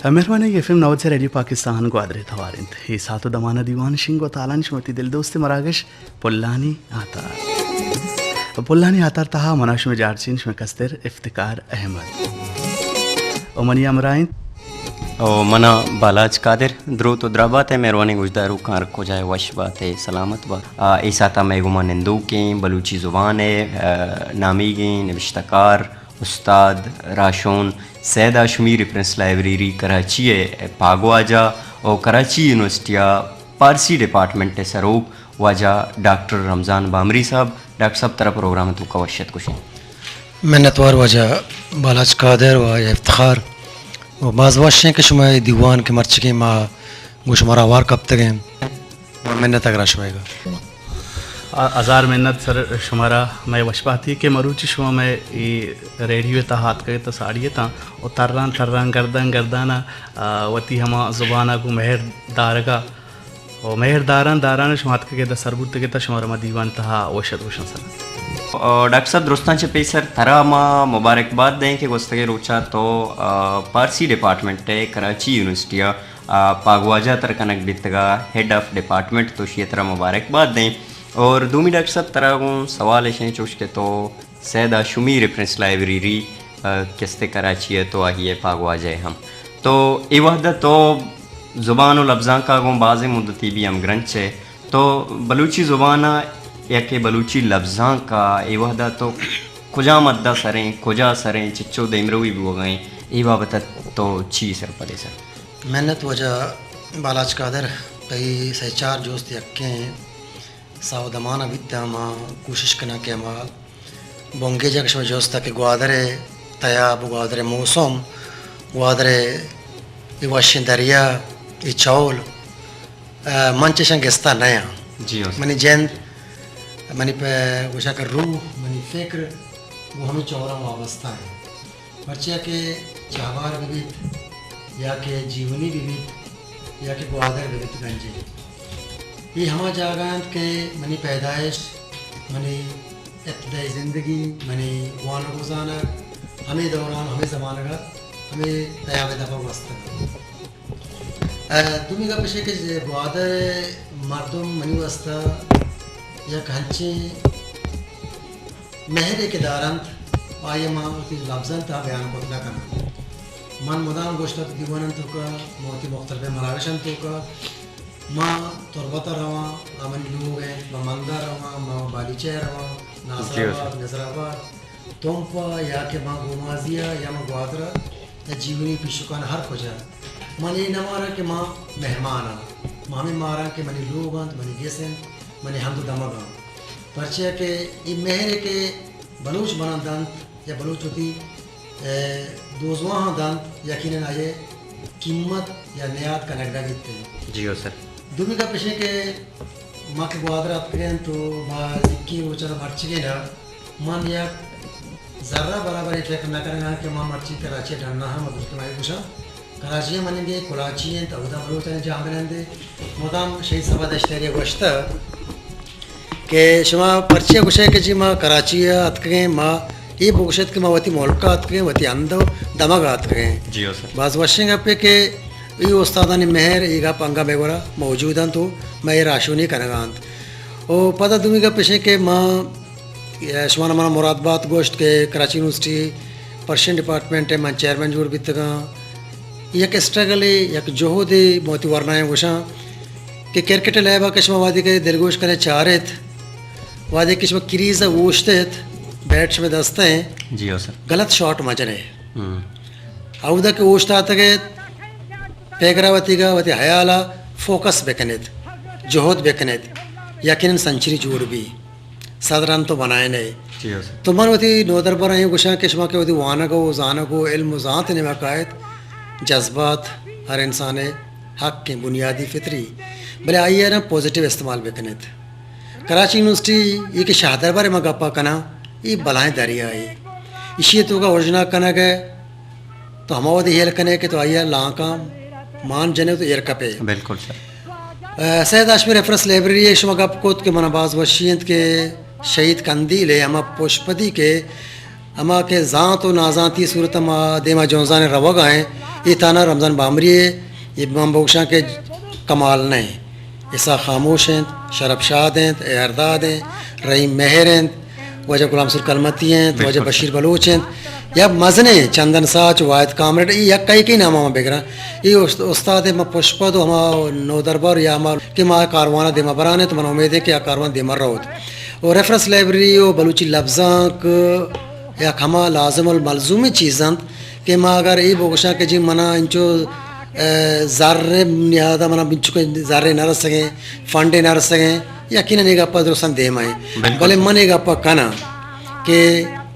مہروانیں F M نود سے ریڈیو پاکستان گوادر ءِ توار انت۔ اے ساعت ءُ دمان ءَ دیوان شنگ ءُ تالان شمئے وتی دل دوستیں مراگش پلانی آتار۔ پلانی آتار تہا منا شمئے جارچین شمئے کستر افتخار احمد ءُ منی ہمراہ انت۔ ءُ منا بالاچ قادر۔ دروت ءُ درابات ءِ مہروانیں گوشداروکاں، ہر کجا ءَ وش بات ءُ سلامت بات۔ آ، اے ساعت ءَ مئے گوما نندوکیں بلوچی زبان ءِ، آ، نامیگیں نبشتہ کار استاد راہشون سید ہاشمی ریفرنس لائبریری کراچی ءِ پاگواجہ ءُ کراچی یونیورسٹی ءِ پارسی ڈیپارٹمنٹ ءِ سروک واجہ ڈاکٹر رمضان بامری صاحب۔ ڈاکٹر صاحب، ترا پروگرام ءِ توکا وش اتک گوشیں۔ منتوار واجہ بالاچ قادر ءُ افتخار، ءُ باز وش ایں کہ شمئے دیوان کہ مرچیگیں ما گوں شمارا ہوار کپتگیں۔ منت اگراں شمئیگا۔ آ، ہزار منت سر شمارا، مئے وشباتی کہ مروچی شما مئے اے ریڈیو ءِ تہا آتکگ ات ءُ ساڑی اتاں ءُ تران تران گردان گردان ءَ، آ، وتی ہما زبان ءَ گوں مہر دارگ ءَ ءُ مہر داران داران شما اتکگ ات ءُ سر بوتگ ات، شمارا ما دیوان ءِ تہا وش ات گوشاں سر۔ آ، ڈاکٹر صاحب، درستاں چہ پیسر ترا ما مبارکباد دئیں کہ گوستگیں روچ ءَ تو، آ، پارسی ڈیپارٹمنٹ ءِ کراچی یونیورسٹی ءَ آ، پاگواجہ تر کنگ بیتگ ءَ، ہیڈ آف ڈیپارٹمنٹ، تو شی ءَ ترا مبارکباد دیں۔ اور دومی ڈاکٹر صاحب، ترا گوں سوال اش ایں چوش کہ تو سید ہاشمی ریفرنس لائبریری، آ، کست کراچی ءَ تو آہی ءِ پاگواجہ ہم۔ تو اے وہد ءَ تو زبان ءُ لبزانک ءَ گوں بازیں مدتی بی ہمگرنچ ئے۔ تو بلوچی زبان ءَ یا کہ بلوچی لبزانک ءَ اے وہد ءَ تو کجام حد ءَ سریں، کجا سریں، چچو دیمروی بوگ ءَ ایں، اے بابت ءَ تو چی سرپد ئے سر؟ منت واجہ بالاچ قادر، تئی سئے چار جست یکیں ساہ ءُ دمان ءَ بیت، ما کوشش کناں کہ ہما بنگیج ءَ کہ شما جست ءَ کہ گوادر ءِ تیاب، گوادر ءِ موسم، گوادر ءِ اے وشیں دریا، اے چول، آ، من چشاں گستا نیاں۔ جی ہو سر۔ منی جند، منی پہ گوشاں کہ روح، منی فکر، وہ ہمیں چولاں وابستہ ہیں۔ پرچیا کہ چاہوار بہ بیت، یا کہ جیونی بہ بیت، یا کہ گوادر بہ بیت گنجے۔ اے ہما جاگہ انت کہ منی پیدائش، منی ابتدائی زندگی، منی وانگ و زانگ ہمے دوران، ہمے زمانگ ء ہمے تیاب ء دپ ء گوستگ۔ ء دومی گپ اش کہ گوادر ء مردم منی واستہ یک ہنچیں مہرے کہ دارنت، آئی ء ما وتی لبزانی تہا بیان کت نہ کناں۔ من مدام گوشتگ دیوانانی توکا، ما وتی مختلفیں مراگشانی توکا، ما تربت ء رواں، آ منی لوگ انت، ما مند ء رواں، ما بالیچہ ء رواں، ناصر جی، آباد، نظر آباد، تمپ ء یا کہ ما گومازی ء یا ما گوادر ء یا جیونی پیشکان ہر کجا۔ من اے نہ ماراں کہ ما مہمان آں، ما ہمے ماراں کہ منی لوگ انت، منی گس انت، منی ہند و دمگ انت۔ پرچیا کہ اے مہرے کہ بلوچ منا دنت یا بلوچ وتی، اے، دوزواہاں دنت، یقیناً آئی ء قیمت یا نیاد کنگ نہ بیت انت۔ جی ہو سر۔ دومی گپ اش انت کہ ما کہ گوادر اتکگیں تو ما زکی روچاں مرچگیں نا، من یک ذرہ برابر اے فکر نہ کنگاں کہ ما مرچی کراچی ء ڈنّا ہم درستاں اے گوشاں۔ کراچی ء مننگے کلاچی انت، اودا بلوچانی جاہ منندے۔ مدام شہید صبا دشتیاری ء گوشتہ کہ شما پرچے گوشے کہ جی ما کراچی ء اتکگیں، ما اے بگوشت کہ ما وتی ملک ء اتکگیں، وتی ہند و دمگ ء اتکگیں۔ جی ہو سر۔ باز وشیں گپے کہ اے استادانی مہر، اے گپ انگا مئے گورا موجود انت و مئے راہشونی کنگا انت۔ و پدا دومی گپ اش انت کہ ما، شما منا مراد بات گوشت کہ کراچی یونیورسٹی پرشین ڈیپارٹمنٹ ء من چیئرمین جوڑ بیتگاں۔ یک اسٹرگلے، یک جہدے، ما وتی ورنایاں گوشاں کہ کرکٹ لیب ء کہ شما وہدے کہ دلگوش کنے چارت، وہدے کہ شما کریز ء اوشتت، بیٹ شمے دست ء، جی ہو سر۔ غلط شاٹ مجنے۔ ہم۔ اودا کہ اوشتاتگ ات، پیگرا وتیگا وتی حیال ء فوکس بکنت، جہد بکنت، یقیناً سنچری جوڑ بی۔ صد رن تو بنائینے۔ جی ہو سر۔ تو من وتی نودربراں اے گوشاں کہ شما کہ وتی وانگ و زانگ و علم و زانت نیمگا کائیت، جذبات ہر انسانے حق ایں، بنیادی فطری، بلے آئی ء نا پازیٹیو استعمال بکنیت۔ کراچی یونیورسٹی اے کہ شاہدربر ء ما گپا کناں، اے بلاہیں دریائے۔ ایشی ء توکا اوژنا کنگ ء تو ہما وھدے ہیل کنے کہ تو آئی ء لانکاں مان جنے تو ایر کپے۔ بالکل سر۔ ء، سید ہاشمی ریفرنس لائبریری ء شما گپ کت کہ منا باز وشی انت کہ شہید قندیل ء ہما پشپدی کہ ہما کہ زانت و نازانتی صورت ما دیما جنزان روگا ہیں، اے تانا رمضان بامری ہے، یہ من بگوشاں کہ کمال نہیں۔ عیسیٰ خاموش انت، شرپ شاد انت، اے ارداد انت، رحیم مہر انت، واجہ غلام سور کلمتی انت، واجہ بشیر بلوچ انت، یا مزنیں چندن ساچ، واحد کامریڈ، اے یک کئی کئی نام ما بگراں۔ اے است-، استاد ما پشپد و ہما نودربر یا ہما کہ ما کاروان دیما بران انت، من امید ہے کہ آ کاروان دیما روت۔ و ریفرنس لائبریری و بلوچی لبزانک یک ہما لازم الملزومیں چیز انت کہ ما اگر اے بگوشاں کہ جی منا انچو، اے، زر نہادہ منا بنچکیں زرے نہ رسگیں، فنڈے نہ رسگیں، یقیناً اے گپا درستاں دیما ایں۔ بلے من اے گپا کناں کہ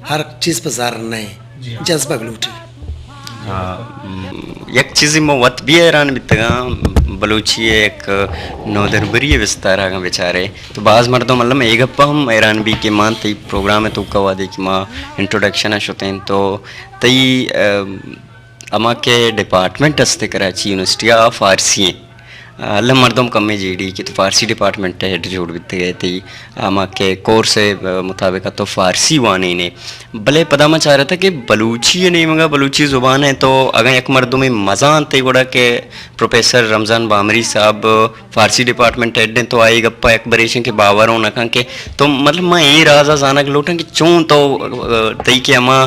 ہر چیز پہ زر نہ ایں، جذبہ لوٹی۔ آ، م، یک چیزے ما وت بھی حیران بیتگاں، بلوچی ءِ یک نودربری ءِ بستار ءَ اگاں بچارے تو باز مردم الم اے گپ ءَ ہم حیران بی کہ مان تئی پروگرام ءِ توکا وہدے کہ ما انٹروڈکشن ءَ شتیں تو تئی، آ، ہما کہ ڈپارٹمنٹ است کراچی یونیورسٹی ءَ، آ فارسی ایں۔ اللہ مردم کمیں جیڑی کہ تو فارسی ڈپارٹمنٹ ءِ ہیڈ جوڑ بیتگ ئے، تئی ہما کہ کورس ءِ مطابق تو فارسی وانین ئے، بلے پدا ما چارتا کہ بلوچی ءِ نیمگا، بلوچی زبان ءِ تو اگاں یک مردمے مزانت ئے گڑا کہ پروفیسر رمضان بامری صاحب فارسی ڈپارٹمنٹ ءِ ہیڈ انت تو آئی گپا یک بریشن کہ باور اوں نہ کن کہ تو مطلب ما اے راز ءَ زانگ لوٹاں کہ چون تو، تئی کہ ہما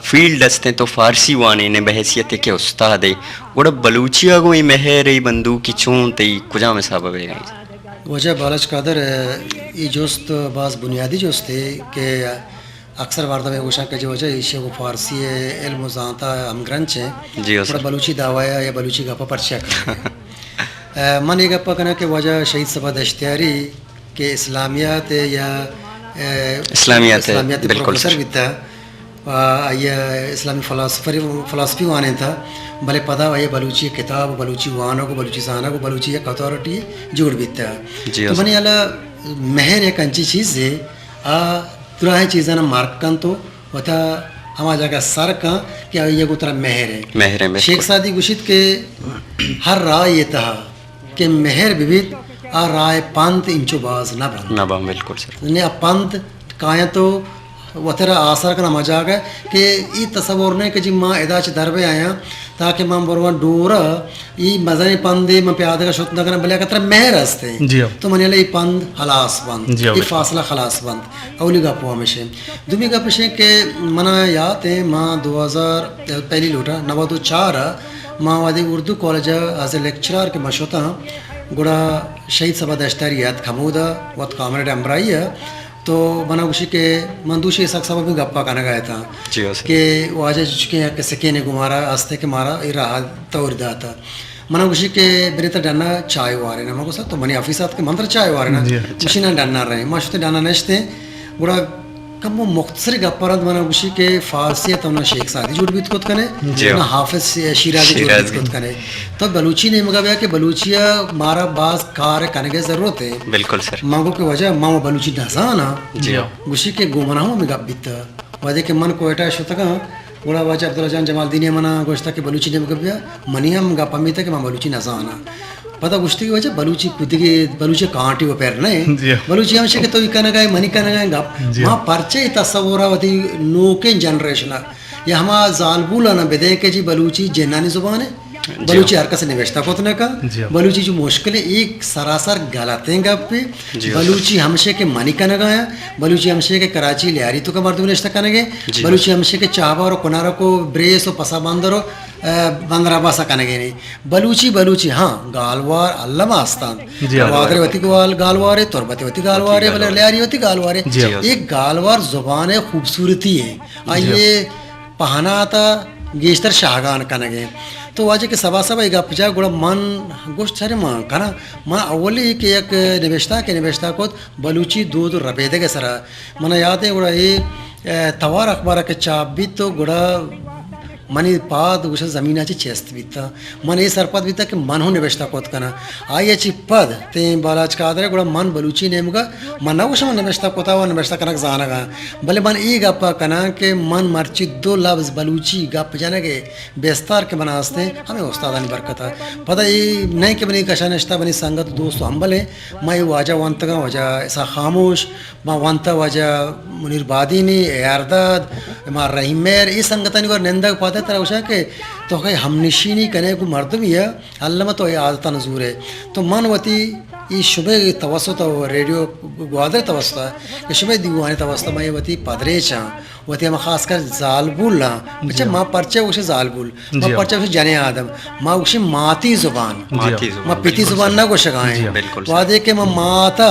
فیلڈ است انت تو فارسی وانین ئے بحیثیت کہ استاد ئے، گڑا بلوچی ءَ گوں اے مہر، اے بندوکی چون تئی کجام حساب ءَ بیگ ءَ انت؟ واجہ بالچ قادر، اے جست باز بنیادی جستے کہ اکثر مردم اے گوشاں کہ جو واجہ ایشی گوں فارسی ءِ علم و زانت ءَ ہمگرنچ ایں، جی ہو گڑا سر۔ بلوچی دعوی ءَ یا بلوچی گپ ءَ پرچہ کناں؟ اے، من اے گپ ءَ کناں کہ واجہ شہید صبا دشتیاری کہ اسلامیات ءِ یا، اے، اسلامیات ءِ، اسلامیات ءِ بالکل پروفیسر سر۔ بیتا۔ آ، آئی ءَ اسلامی فلاسفر، فلاسفی وانینتا، بلے پدا آئی ءَ بلوچی کتاب، بلوچی وانگ و بلوچی زانگ و بلوچی یک اتھارٹی جوڑ بیتا۔ جی تو ہاں۔ منی حالا مہر یک انچی چیزے، آ دراہیں چیزاں مرک کنت و وتا ہما جاگہ سر کن کہ آئی ءَ گوں ترا مہر ہے۔ مہر ہے، بالکل۔ شیخ سعدی گوشیت کہ ہر راہ یہ تہا کہ مہر ببیت، آ راہ پنت انچو باز نہ بنت۔ نہ بنت، بالکل سر۔ یعنی آ پنت کاینت و وترا آسر کن ہما جاگہ کہ ای تصور نہیں کہ جی ما ادا چہ در بہ آیاں تاکہ من برواں ڈورا، ای مزنیں پندے من پیادگا شت نہ کناں، بلے اگر ترا مہر ہستے جی ہاں۔ تو منی اللہ ای پند خلاص بنت، جی ہاں، ای بالکل۔ فاصلہ خلاص بنت۔ اولی گپ ہمیش ہے۔ دومی گپ ہے کہ منا یاد ہے ما دو ہزار، پہلی لوٹا نود و چار ما وہدے اردو کالج ءَ ایز اے لیکچرار کہ من شتاں، گڑا شہید صبا دشتیاری اتک ہمودا وت کامریڈ ہمراہی ءَ، تو منا گوشی کہ من دوشی اسحاق صاحب ءَ گپا کنگ ءَ اتاں جی ہاں سر۔ کہ واجہ چکیں یک سکینے گوں مارا ہستے کہ مارا اے راہ دور داتا۔ منا گوشی کہ برے ترا ڈنا چائے وارے نا۔ من گوشت تو منی آفیس ات کہ من ترا چائے وارے نا۔ جی ہاں۔ گوشی نا ڈنا رہے۔ ما شتے ڈنا نشتے۔ گڑا کمو مختصر گپ رند منا گوشی کہ فارسی ءَ تو نہ شیخ سعدی جوڑ بیت کت کنے، جی۔ نہ حافظ شیرازی جوڑ بیت کت کنے۔ تو بلوچی نیمگا بیا کہ بلوچی ءَ مارا باز کار کنگے ضرورت ہے۔ بالکل سر۔ من گو کہ واجہ ما بلوچی نزاناں۔ جی۔ گوشی کہ گو منا ہم گپ بیت۔ وہدے کہ من کوئٹہ شتگاں، گڑا واجہ عبداللہ جان جمالدینی منا گوشتا کہ بلوچی نیمگا بیا، منی ہم گپ ہمیت کہ من بلوچی نزاناں۔ پدا گوشتی کہ واجہ بلوچی کدگے، بلوچی کانٹی و پر نہ۔ جی۔ بلوچی ہمشی کہ تو ای کنگا ہے، منی کنگا ہے گپ۔ جی۔ ما پرچے تصورا وتی نوکیں جنریشن یا ہما زالبولانا بدے کہ جی بلوچی جنانی زبان ہے۔ جی۔ بلوچی ہر کس نوشتہ کت نہ کن۔ جی۔ بلوچی جو مشکل ہے، ایک سراسر غلطیں گپ ہے۔ جی۔ بلوچی ہمشے کہ منی کنگا ہے، بلوچی ہمشے کہ کراچی لیاری تو کا مردم نوشتہ کنگے، جی۔ بلوچی ہمشے کہ چابہار و کنر کو بریس و پسا بندر و، اے، بندر عباس کنگے نہیں۔ بلوچی، بلوچی، ہاں، گالوار الما استان۔ جی۔ گوادر وتی گوال، گالوارے، تربت وتی گالوارے، وتی بلے گالوارے۔ لیاری وتی گالوارے۔ جی۔ ایک گالوار زبان خوبصورتی ہے۔ جی۔ آئیے پہنات ءَ گیشتر شاہگان کنگ ءَ۔ تو واجہ کہ سبا سبا اے گپ جا گڑا من گوشت سر من کناں۔ من اولی کہ یک نبشتہ کہ نبشتہ کت بلوچی دود و ربیدگ ءِ سرا۔ من یاد ہے گڑا اے، اے، توار اخبار کہ چاپ بیت تو گڑا منی پاد گوشے زمین ءَ چہ چست بیتاں۔ من اے سرپد بیتاں کہ من ہوں نبشتہ کت کناں۔ آئی ءَ چہ پد تیں بالاچ قادر ءَ گڑا من بلوچی نیمگ ءَ، من نہ گوشاں من نبشتہ کتا و نبشتہ کنگ زانگ ءَ، بلے من اے گپ ءَ کناں کہ من مرچی دو لبز بلوچی گپ جنگ ءِ بستار کہ من ءَ ہستیں، ہمے استادانی برکت ءَ۔ پدا اے نہ کہ منی کشا نشتہ منی سنگت دوست و ہمبل ایں، من اے واجہ ونتگاں، واجہ اسحاق خاموش، ما ونتہ واجہ منیر بادینی، اے آر داد، ما رحیم مہر، اے سنگتانی گور نندگ پد ءَ ترا گوشاں کہ تو کئی ہمنشینی کنے گوں مردمی ءَ، الما تو اے عادتاں زورے۔ تو من وتی اے شمے توسط ءَ، ریڈیو گوادر توسط ءَ کہ شمے دیوان توسط ءَ من اے وتی پدریچاں، وتی ہم خاص کر زالبولاں، اچھا، جی۔ ما پرچہ گوشے زالبول، ما جی۔ پرچہ گوشے جنیں آدم، ما گوشے ماتی زبان۔ ماتی جی۔ زبان، ما پتی بالکل زبان صحیح۔ نہ گوشگا ایں۔ جی۔ بالکل صحیح۔ وہدے کہ ما ماتا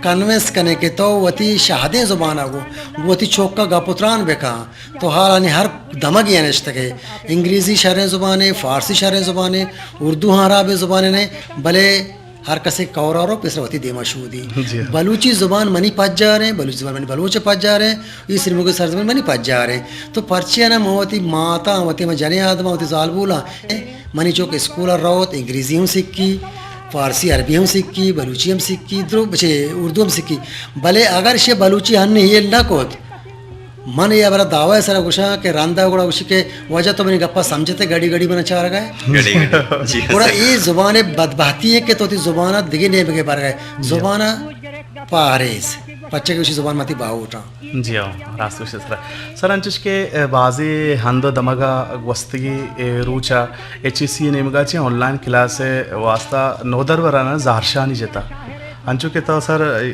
کنونس کنے کہ تو وتی شہدیں زبان ءَ گوں، گوں وتی چوک ءَ گپ و تران بکن۔ تو حالانی ہر دمگے ءَ نشتگ ئے۔ انگریزی شریں زبانے، فارسی شریں زبانے، اردو ہاں ہرابیں زبانے نہ، بلے ہر کسے کور ءَ رو پیسر وتی دیم ءَ شودی۔ جی۔ بلوچی زبان منی پجاریں، بلوچی زبان منی بلوچ ءِ پجاریں، اے سریمگی سرزمین منی پجاریں۔ تو پرچے نہ من وتی ماتاں، وتی من جنیں آدماں، وتی زالبولاں، اے منی چوک اسکول ءَ روت، انگریزی ہم سکی، فارسی عربی ہم سکی، بلوچی ہم سکی، درو-، چے اردو ہم سکی۔ بلے اگر شے بلوچی ہن ہیل نہ کت، من اے ہبرا دعوی سرا گوشاں کہ رندا گڑا گوشی کہ واجہ تو منی گپا سمجھتے، گڑی گڑی منا چارگا ئے۔ گڑی گڑی۔ جی، گڑا صحیح۔ اے زبان بدبختی ایں کہ تو وتی زبانا دگہ نیمگے برگا ئے۔ جی۔ زبانا پاریز، پچے کہ گوشی زبان متی باہوٹاں۔ جی ہاں، راست گوشے سر۔ سر، انچش کہ، اے، بازی ہند و دمگا گوستگی، اے، روچا ایچ ای سی نیمگا چہ آن لائن کلاس واسطہ نودربرانا زہرشانی جتا۔ انچو کہ تو سر، اے،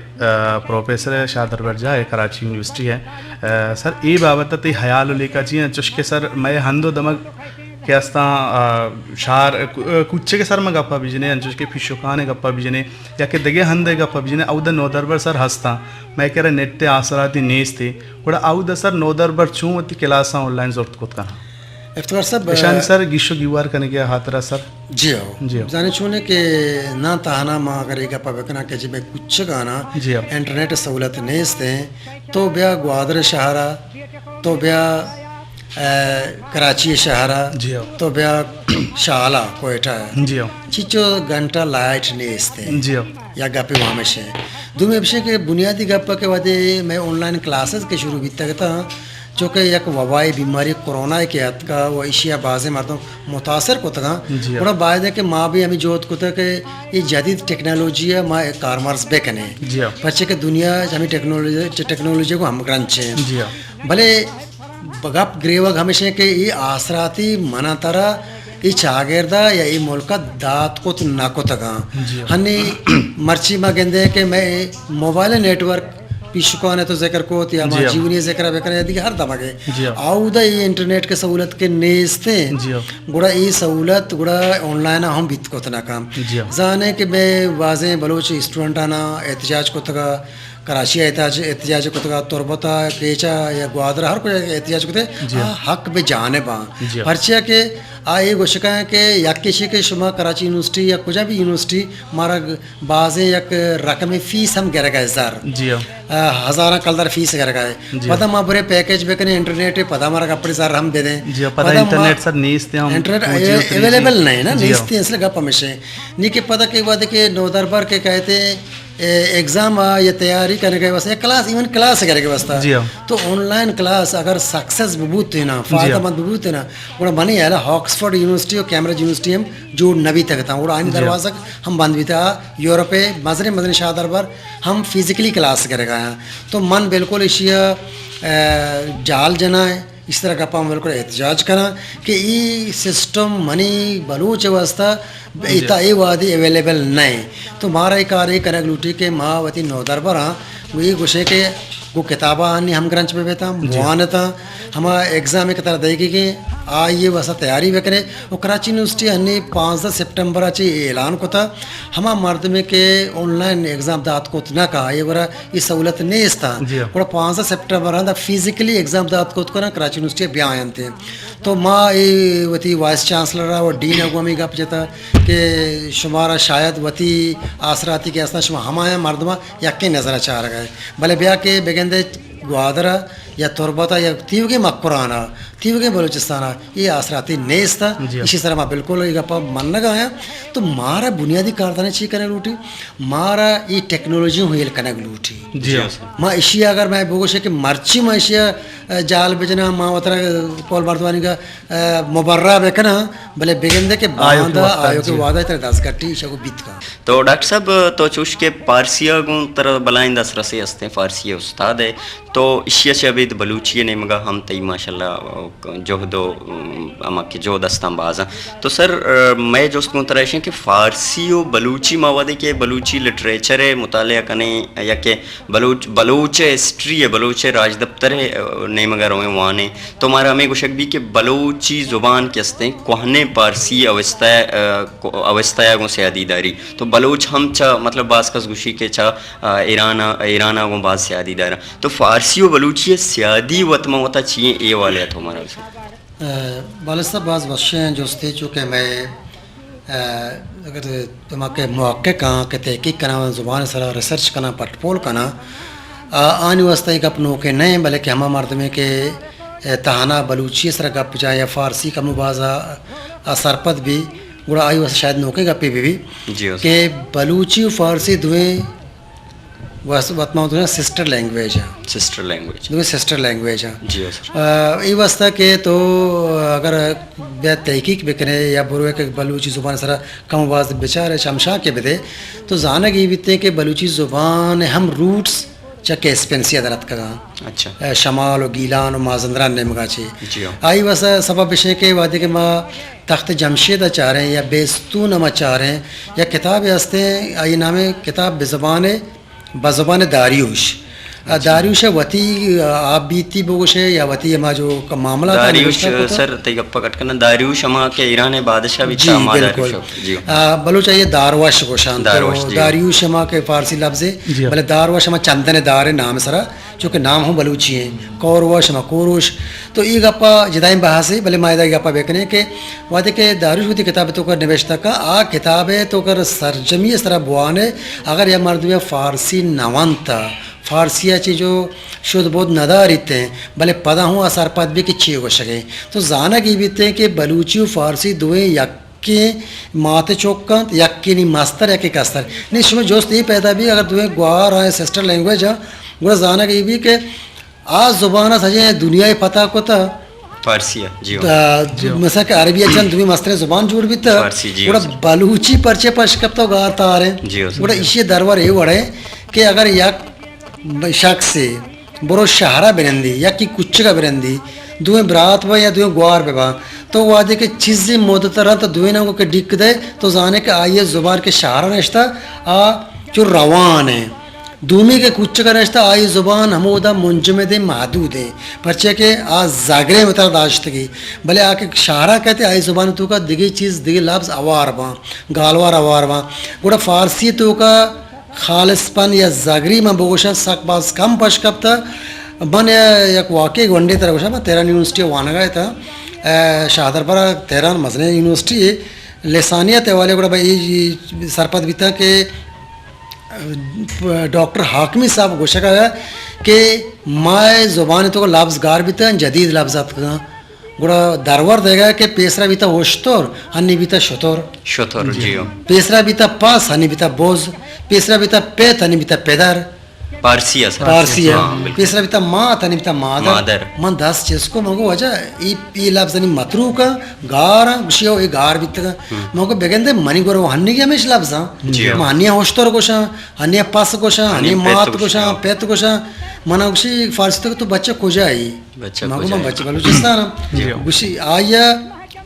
پروفیسر ئے شاہ دربرجاہ ئے کراچی یونیورسٹی ئے۔ اے، سر، اے بابت تئی حیال و لیکہ چی انت؟ چوش کہ سر، مئے ہند و دمگ کہ استاں، اے، شہر، اے، کو-، اے، کوچگ ءِ سر ما گپا بجنیں، انچوش کہ پیشوکان ءِ گپا بجنیں، یا کہ دگہ ہند ءِ گپا بجنیں، اود ءَ نودربر سر ہستاں۔ مئے کرا نیٹ ءِ آسراتی نیست۔ گڑا اود ءَ سر نودربر چون وتی کلاساں آن لائن زرت کت کناں؟ افتخار صاحب، اشانی سر گیش و گیوار کنگ ءِ ہاترا سر۔ جی ہو۔ جی ہو۔ زانے چون ہے کہ نہ تہنا ما اگر اے گپا بکناں کہ جی مئے کوچگانا جی ہو۔ انٹرنیٹ سہولت نیست ہیں، تو بیا گوادر شہرا، تو بیا، اے، کراچی شہرا، جی ہو۔ تو بیا شالا کوئٹہ۔ جی ہو۔ چچو گھنٹہ لائٹ نیست ہیں۔ جی ہو۔ یا گپے ہمیش ہیں۔ دومی بشے کہ بنیادی گپ کہ وہدے مئے آن لائن کلاسز کہ شروع بیتگ اتاں، چونکہ یک وبائی بیماری کرونا کہ اتکا و ایشی ءَ بازیں مردم متاثر کتگاں، جی۔ گڑا باید ہے کہ ما بھی ہمیں جہد کتگ کہ یہ جدید ٹیکنالوجی ءَ ما کارمرز بکنیں۔ جی۔ پرچہ کہ دنیا ہمیں ٹیکنالوجی، ٹیکنالوجی کو ہمگرنچ ہیں۔ جی۔ بلے گپ گریوگ ہمیش ہیں کہ یہ آسراتی منا ترا یہ چاگردا یا یہ ملک دات کت نہ کتگاں۔ جی۔ ہنی مرچی ما گندے کہ مئے موبائل نیٹورک پیشکان ءَ تو ذکر کت یا ما جی ہاں۔ جیونی ذکر ءَ بکنیں یا دیگہ ہر دمگے۔ جی ہاں۔ آودا اے انٹرنیٹ کے سہولت کے نیست ہیں۔ جی ہاں۔ گڑا اے سہولت گڑا آن لائن ہم بیت کت نہ کن۔ جی ہاں۔ زانے کہ مئے بازیں بلوچ اسٹوڈنٹانا احتجاج کتگا، کراچی ءَ احتجاج، احتجاج کتگا، تربت ءَ، کیچ ءَ یا گوادر ءَ ہر کجا احتجاج کتے، جی ہاں۔ آ حق بہ جانب آں۔ جی ہاں۔ پرچیا کہ آ اے گوشگا ہیں کہ یک ایشی کہ شما کراچی یونیورسٹی یا کجا بھی یونیورسٹی مارا بازیں یک رقم فیس ہم گرگ ءَ زر۔ جی ہاں۔ آ، ہزاراں کلدار فیس گرگ ءَ۔ جی۔ پدا ما برے پیکج بکنیں انٹرنیٹ ءِ، پدا مارا کپڑے زر ہم بدیں۔ جی، پدا پدا ما انٹرنیٹ سر نیست ہیں، ہم انٹرنیٹ موجود نہیں۔ اویلیبل نہیں نا، جی ہاں۔ نیست ہیں، اصل گپ ہمیش ہے۔ نی کہ پدا کہ وعدے کہ نودربر کے کہتے ہیں، اے، ایگزام آ یا تیاری کرنے کے واسطے، کلاس، ایون کلاس کرنے کے واسطے۔ جی ہاں۔ تو آن لائن کلاس اگر سکسیس ببوت ہے نا، جی ہاں۔ فائدہ مند ببوت ہے نا، گڑا منی ہے نا، آکسفورڈ یونیورسٹی اور کیمبرج یونیورسٹی ہم جوڑ نہ بیتگ اتاں، گڑا آنی جی ہاں۔ دروازگ ہم بند بیتا، یورپ ءِ مزنیں مزنیں شاہ دربر ہم فزیکلی کلاس کرگا ہیں۔ تو من بالکل ایشی ءَ، اے، جال جنا ہے، اس طرح گپاں بالکل احتجاج کنا کہ ای سسٹم منی بلوچ واسطہ جی۔ ایتا اے وادی اویلیبل نہیں۔ تو مارا اے کار اے کنگ لوٹی کہ ما وتی نودربراں گوں اے گوشیں کہ گوں کتابانی ہم گرنچ بہ بیتاں، جی۔ بوانتاں، ہما ایگزام کہ ترا دئیگی کہ آئی واسطہ تیاری بکنے۔ و کراچی یونیورسٹی ہنی پانزدہ سپٹمبر ءَ چہ اعلان کتا، ہما مردمے کہ آن لائن ایگزام دات کت نہ کا، اے گڑا اے سہولت نیست آ۔ جی۔ گڑا پانزدہ سپٹمبر آ فزیکلی ایگزام دات کت کناں، کراچی یونیورسٹی بیاینت۔ تو ما اے وتی وائس چانسلر ءَ و ڈین ءَ گوں ہمے گپ جتا کہ شمارا شاید وتی آسراتی کہ استاں شما ہمایاں مردماں یکیں نظر ءَ چارگ ءَ۔ بلے بیا کہ بگندے گوادر ءَ یا تربت ءَ یا تیوگیں مکران ءَ تیوگیں بلوچستان ءَ اے آسراتی نیست ءَ، جی ہاں۔ ایشی سرا ما بالکل اے گپ ءَ منگ ءَ آیاں۔ تو مارا بنیادی کاردان چی کنگ لوٹی؟ مارا اے ٹیکنالوجی ہیل کنگ لوٹی۔ جی ہاں۔ ما ایشی اگر میں بگوشے کہ مرچی ما ایشی ءَ جال بجناں، ما وترا کول مردمانی کا، ءَ، مبرا بکناں، بلے بگندے کہ آیوکیں باندا وھد ءَ، آیوکیں جی۔ وھد ءَ ترا دزگٹی ایشی ءَ گوں بیت کن۔ تو ڈاکٹر صاحب، تو چوش کہ پارسی ءَ گوں ترا بلائیں دسترسے استیں، پارسی ءِ استاد ئے، تو ایشی ءَ چہ ابید بلوچی ءِ نیمگ ءَ ہم تئی ماشاءاللہ جہد و، ام، ہما کہ جہد استاں باز اں۔ تو سر، ا، مئے جست گوں ترا ایش ایں کہ فارسی و بلوچی، ما وھدے کہ بلوچی لٹریچر ءِ مطالعہ کنیں یا کہ بلوچ، بلوچ ءِ ہسٹری ءِ، بلوچ ءِ راجدپتر ءِ، ا، نیمگ ءَ رویں وانیں، تو مارا ہمے گوشگ بی کہ بلوچی زبان کہ استیں کوہنیں پارسی اوستہ، ا، کو-، اوستہ ءَ گوں سیادی داری۔ تو بلوچ ہم چہ، مطلب، باز کس گوشی کہ چہ، ا، ایران ءَ، ایران ءَ گوں باز سیادی داراں۔ تو فارسی و بلوچی ءِ سیادی وت ماں وتا چی ایں، اے حوالے ءَ تو مارا بس۔ ا، بالد صاحب، باز وشیں جستے، چونکہ مئے، ا، اگر دماغ ءِ محقق آں کہ تحقیق کناں، زبان ءِ سرا ریسرچ کناں، پٹ پول کناں، آ، آنی واسطہ اے گپ نوکیں نہ ایں، بلکہ ہما مردمے کہ، ا، تہنا بلوچی ءِ سرا گپ جاں یا فارسی کمو باز ءَ، ءَ سرپد بی، گڑا آئی واسطہ شاید نوکیں گپے بہ بی جی ہاں سر۔ کہ بلوچی و فارسی دوئیں وس-، وت ما دوئیں سسٹر لینگویج آں۔ Sister language. دوئیں سسٹر لینگویج آں۔ جی ہاں سر۔ آ، اے واسطہ کہ تو اگر بیا تحقیق بکنے یا بروے کہ بلوچی زبان سرا کم و باز بچارے، چمشاکے بدے، تو زانگ ای بیتے کہ بلوچی زبان ہم روٹس چہ کیسپین سیاد ءَ در اتکگاں۔ اچھا۔ ءَ شمال و گیلان و مازندران نیمگا چہ۔ جی ہاں۔ آئی واسطہ سبب اش ایں کہ وہدے کہ ما تخت جمشید ءَ چاریں یا بیستون ءَ ما چاریں، یا کتابے ہستیں، آئی نام ایں کتاب بہ زبان، بہ زبان داریوش۔ آ، اچھا۔ داریوش ءِ وتی، آ، آپ بیتی بگوشے یا وتی ہما جو ک-، معاملات آ داریوش، نوشتہ کتہ۔ سر، تئی گپ ءَ کٹ کناں، داریوش ہما کہ ایران ءِ بادشاہ بیتا، جی، ہما بالکل۔ داریوش۔ جی۔ آ، بلوچ ءَ اے داروش گوشاں، تو داروش، جی۔ داریوش ہما کہ فارسی لفظے، جی۔ بلے داروش ہما چندن دار ءِ نام ءِ سرا، چونکہ نام ہم بلوچی ایں، کوروش ہما کوروش۔ تو اے گپ ءَ جدائیں بحثے، بلے ما ادا اے گپ ءَ بکنیں کہ وہدے کہ داریوش وتی کتاب ءِ توکا نبشتہ کا، آ کتاب ءِ توکا سرجمی ءِ سرا بوانے، اگر یا مردمے فارسی نہ ونتا، فارسی ءَ چہ جو شد بود نداریت ایں، بلے پدا ہوں آ سرپد بی کہ چی گوشگ ایں۔ تو زانگ ای بیت ایں کہ بلوچی و فارسی دوئیں یکیں مات چک انت، یکے نی مستر، یکے کستر۔ نی شما جست ای پیدا بی اگر دوئیں گوار آئیں سسٹر لینگویج آں، گڑا زانگ ای بی کہ آ زبان ءَ سجیں دنیا ءَ فتح کتہ۔ فارسی ءَ، جی ہو۔ دا، جی ہو۔ مثلاً کہ عربی ءَ چند دومی مستریں زبان جوڑ بیتہ۔ فارسی، جی ہو گڑا سر۔ بلوچی پرچے پش کپتہ و گار تاریں؟ جی ہو سر۔ گڑا ایشی درور اے وڑ ایں کہ اگر یک شخصے برو شہر ءَ بنندی، یکی کوچگ ءَ بنندی، دوئیں برات باں یا دوئیں گوار بہ باں، تو وہدے کہ چیزے مدت ءَ رند تو دوئیناں گوں کہ ڈیک دئے، تو زانے کہ آئی ءِ زبان کہ شہر ءَ نشتہ، آ چو روان ایں۔ دومی کہ کوچگ ءَ نشتہ، آئی زبان ہمودا منجمد ایں، محدود ایں، پرچے کہ آ زگریں وتارا داشتگی، بلے آ کہ شہر ءَ کئیت، آئی زبان توکا دگہ چیز، دگہ لبز اوار باں، گالوار اوار باں۔ گڑا فارسی توکا خالص پن یا زگری من بگوشاں سک باز کم پش کپتہ۔ من یک واقعے گونڈے ترا گوشاں، من تہران یونیورسٹی ءَ وانگ ءَ اتاں، اے، شاہ دربار ءَ، تہران مزنیں یونیورسٹی اے، لسانیات ءِ حوالے گڑا بہ اے سرپد بیتاں کہ ڈاکٹر حاکمی صاحب گوشگ ءَ کہ مئے زبان ءِ توکا لبز گار بیتگ، جدید لبز اتکگاں۔ گڑا درور دئیگ ءَ کہ پیسرا بیتہ اشتر، ہنی بیتہ شتر۔ شتر، جی ہو۔ پیسرا بیتہ پس، ہنی بیتہ بز۔ پیسرا بیتہ پت، ہنی بیتہ پدر۔ پارسی ءَ سر۔ پارسی ءَ۔ ہاں، بالکل۔ پیسرا بیتہ مات، ہنی بیتہ مادر۔ مادر۔ من دست چست کو، من گو واجہ، اے، اے لبز ہنی متروک اں، گار اں، گوشی او اے گار بیتگ اں۔ ہم۔ من گو بگندے منی گورا ہنی ہمیش لبز اں۔ جی ہو۔ من ہنی ءَ اشتر گوشاں، ہنی ءَ پس گوشاں، ہنی ہنی ءَ مات پت گوشاں، گوشاں۔ پت گوشاں۔ من گوشی فارسی تو، تو بچہ کجا ئے؟ بچہ من گو، کجا من ئے؟ بچہ بلوچستان آں۔ جی۔ گوشی آئی ءَ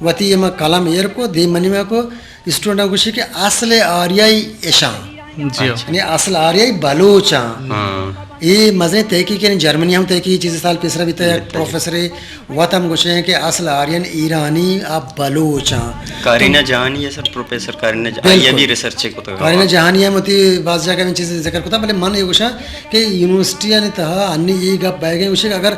وتی ہما قلم ایر کو، دیم منی ما کو، اسٹوڈنٹ ءَ گوشی کہ اصل آریائی اشاں۔ جی۔ یعنی اصل آریائی بلوچ آں۔ ہاں۔ اے مزنیں تحقیق، یعنی جرمنی ہم تحقیق، چیزے سال پیسرا بیتہ، یک بہترین۔ پروفیسرے وت ہم گوشیں کہ اصل آرین ایرانی آ بلوچ آں۔ کارینا جہانی ءَ سر، پروفیسر کارینا جہانی، آئی ءَ بالکل۔ بھی ریسرچ کتگ۔ کارینا جہانی ءَ ہم وتی باز جاگہ ءَ چیز ذکر کتگ، بلے من اے گوشاں کہ یونیورسٹیانی تہا ہنی اے گپ بئیگ ءَ گوشے کہ اگر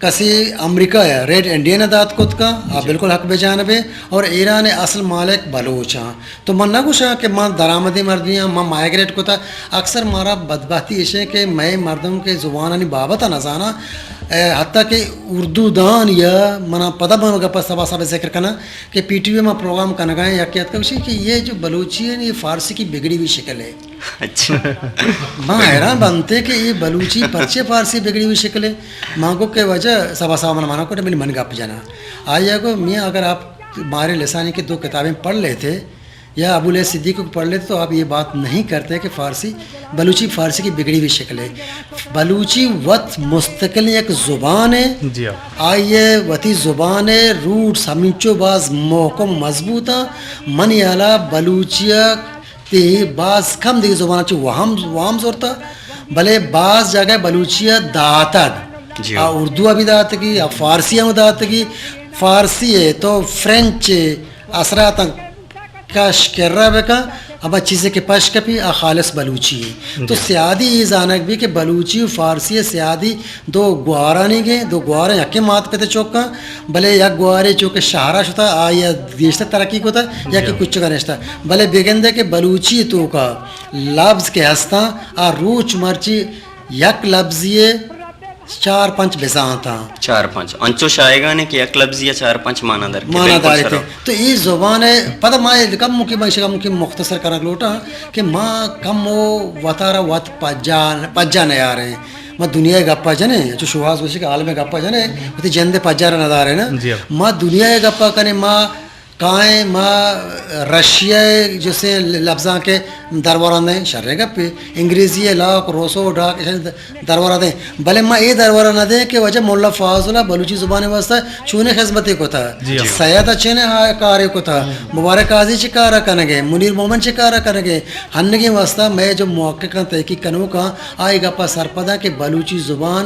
کسے امریکہ ءَ ریڈ انڈین ءَ دات کت کن، آ جی۔ بالکل حق بہ جانب ایں، اور ایران ءِ اصل مالک بلوچ آں۔ تو من نہ گوشاں کہ من درآمدیں مردمے آں، من مائگریٹ کتہ۔ اکثر مارا بدبختی ایش ایں کہ مئے مردم کہ زبانانی بابت ءَ نہ زاناں، اے، حتیٰ کہ اردو دان یا منا پدا من گپ سبا سبا ذکر کناں کہ پی ٹی وی ما پروگرام کنگا ہیں، یکے اتکا گوشی کہ یہ جو بلوچی ہے، یہ فارسی کی بگڑی ہوئی شکل ہے۔ اچھا۔ ما حیران بنتے کہ یہ بلوچی پرچے فارسی بگڑی ہوئی شکل ہے۔ ما کو کہ وجہ سبا سبا من منا کو من من گپ جنا۔ آیا کو میاں اگر آپ ہمارے لسانی کے دو کتابیں پڑھ لیتے، یا ابو لیث صدیقی کو پڑھ لیتے تو آپ یہ بات نہیں کرتے کہ فارسی، بلوچی فارسی کی بگڑی ہوئی شکل ہے۔ بلوچی وت مستقل یک زبان ہے۔ جی ہاں۔ آئی ءِ وتی زبان ءِ روٹس ہمینچو باز محکم و مضبوط آں۔ منی ہیالا بلوچی ءَ تئی باز کم دگہ زباناں چہ وہم، وہم زرتا، بلے باز جاگہ بلوچی ءَ داتگ۔ جی۔ آ اردو ءَ بھی داتگی، آ فارسی ءَ ہم داتگی۔ فارسی ءَ تو فرینچ ءِ اثراتاں کش کرا بکن، ہما چیزے کہ پش کپی، آ خالص بلوچی ہے۔ تو جی۔ سیادی یہ زانگ بھی کہ بلوچی و فارسی سیادی دو گوارانی گے، دو گواریں یکے مات پتے چوکاں، بلے یک گوارے چو کہ شہرا شتا، آئی گیشتر ترقی کتا، یا کہ جی۔ کچکا نشتا۔ بلے بگندے کہ بلوچی تو کا لفظ کے ہستاں، آ روچ مرچی یک لفظی چار پنچ بزانتاں۔ چار پنچ۔ انچو شائگانے کہ یک لفظی ءَ چار پنچ مانا در کے۔ مانا بالکل دارے سرا۔ تو اے زبان ءِ پدا ما اے کم ممکن، ما ایشی کم ممکن مختصر کنگ لوٹاں کہ ما کم و وتارا وت پجا، پجا نیاریں۔ ما دنیا ءِ گپا جنیں، چو شوہاز گوشی کہ عالم ءِ گپا جنیں، وتی جند ءِ پجارا نداریں نا۔ جی ہاں۔ ما دنیا ءِ گپا کنیں، ما کائیں ما رشیا ءِ جسے لبزانک ءِ درورا دیں، شریں گپے۔ انگریزی ءِ لاک، روسو، ڈاک، ایشانی درورا دیں۔ بلے ما اے درورا نہ دیں کہ واجہ ملا فاضل ءَ بلوچی زبان ءِ واسطہ چونیں خدمتے کتا۔ جی ہاں۔ سید ءَ چونیں آ کارے کتا۔ مبارک قاضی چے کارا کنگے، منیر مومن چے کارا کنگے۔ ہنگیں واسطہ مئے جو محققاں، تحقیق کنوکاں، آ اے گپا سرپداں کہ بلوچی زبان